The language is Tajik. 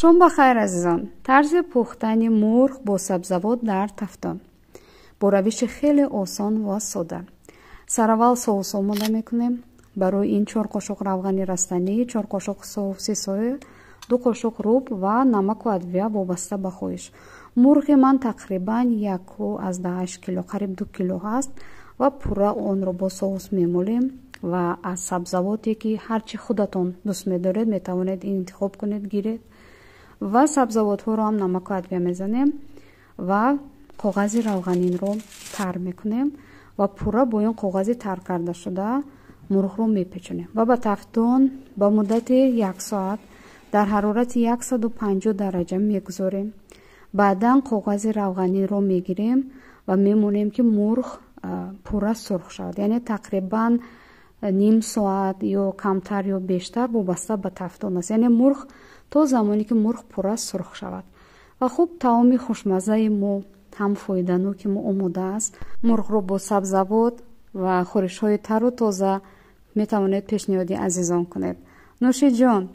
Шом ба хайр, азизон. Тарзи пухтани мурғ бо сабзавот дар тафтон бо равиши хеле осон ва сода. Сараввал соус омода мекунем. Барои ин 4 қошуқ равғани растанӣ, 4 қошуқ соуси соя, 2 қошуқ руб ва намаку адвия вобаста ба хоҳиш. Мурғи ман тақрибан 1,8 кило, қариб 2 кило ҳаст ва пурра онро бо соус мемолем ва аз сабзавоте, ки ҳар чӣ худатон дӯст медоред, метавонед интихоб кунед, гиред. Ва сабзавотҳоро ҳам намаку адвия мезанем ва коғази равғанинро тар мекунем ва пурра бо ин коғази тар карда шуда мурғро мепечонем ва ба тафтон ба муддати 1 соат дар ҳарорати 150 дараҷа мегузорем. Баъдан коғази равғанинро мегирем ва мемонем, ки мурғ пурра сурх шавад, яъне тақрибан ним соат ё камтар ё бештар вобаста ба тафтон аст, яъне мурғ то замоне ки мурғ пурра сурх шавад. Ва хуб, таоми хушмаззаи мо ҳам фоиданоки мо омода аст. Мурғро бо сабзавот ва хӯришҳои тару тоза метавонед пешниҳоди азизон кунед. Нӯши ҷон.